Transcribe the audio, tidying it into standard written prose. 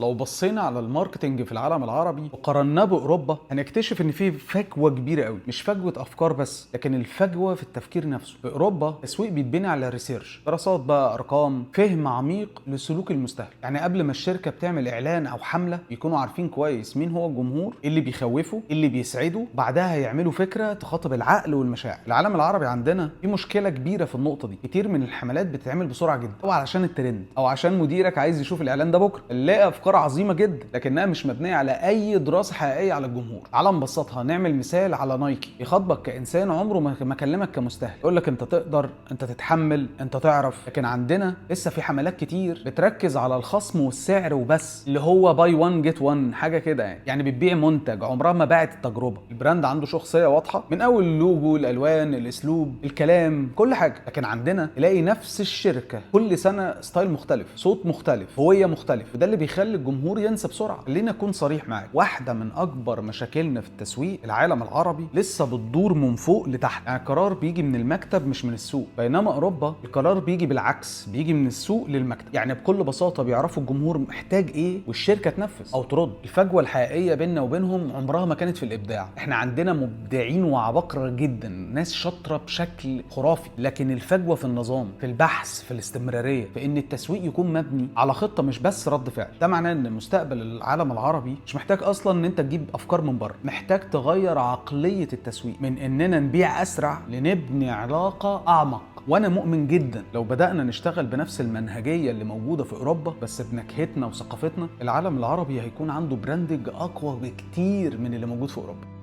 لو بصينا على ال marketing في العالم العربي وقارناه باوروبا، هنكتشف ان في فجوة كبيرة قوي، مش فجوة افكار بس، لكن الفجوة في التفكير نفسه. في اوروبا التسويق بيتبني على research، دراسات بقى، ارقام، فهم عميق لسلوك المستهلك. يعني قبل ما الشركة بتعمل اعلان او حمله بيكونوا عارفين كويس مين هو الجمهور، إيه اللي بيخوفه، إيه اللي بيسعده، بعدها يعملوا فكرة تخاطب العقل والمشاعر. العالم العربي عندنا في مشكلة كبيرة في النقطة دي. كتير من الحملات بتتعمل بسرعة جدا، او علشان الترند، او عشان مديرك عايز يشوف الاعلان ده بكره. نلاقي افكار عظيمة جدا لكنها مش مبنية على اي دراسة حقيقية على الجمهور. تعال نبسطها، نعمل مثال على نايكي. يخاطبك كانسان، عمره ما كلمك كمستهلك، يقول لك انت تقدر، انت تتحمل، انت تعرف. لكن عندنا لسه في حملات كتير بتركز على الخصم والسعر وبس، اللي هو buy 1 get 1، حاجة كده يعني بتبيع منتج، عمرها ما باعت التجربه. ال brand عنده شخصية واضحة من اول اللوجو، الالوان، الاسلوب، الكلام، كل حاجه. لكن عندنا تلاقي نفس الشركة كل سنة style مختلف، صوت مختلف، هوية مختلف، وده اللي بيخلي الجمهور ينسى بسرعه. خلينا اكون صريح معاك، واحدة من اكبر مشاكلنا في التسويق، العالم العربي لسه بتدور من فوق لتحت، يعني القرار بيجي من المكتب مش من السوق، بينما اوروبا القرار بيجي بالعكس، بيجي من السوق للمكتب. يعني بكل بساطة بيعرفوا الجمهور محتاج ايه والشركة تنفذ او ترد. الفجوة الحقيقية بيننا وبينهم عمرها ما كانت في الابداع، احنا عندنا مبدعين وعباقره جدا، ناس شاطرة بشكل خرافي، لكن الفجوة في النظام، في البحث، في الاستمراريه، في ان التسويق يكون مبني على خطه مش بس رد فعل. ده معناه ان مستقبل العالم العربي مش محتاج اصلا ان انت تجيب افكار من بره، محتاج تغير عقلية التسويق من اننا نبيع اسرع لنبني علاقة اعمق. وانا مؤمن جدا لو بدانا نشتغل بنفس المنهجية اللي موجودة في اوروبا بس بنكهتنا وثقافتنا، العالم العربي هيكون عنده branding اقوى بكتير من اللي موجود في اوروبا.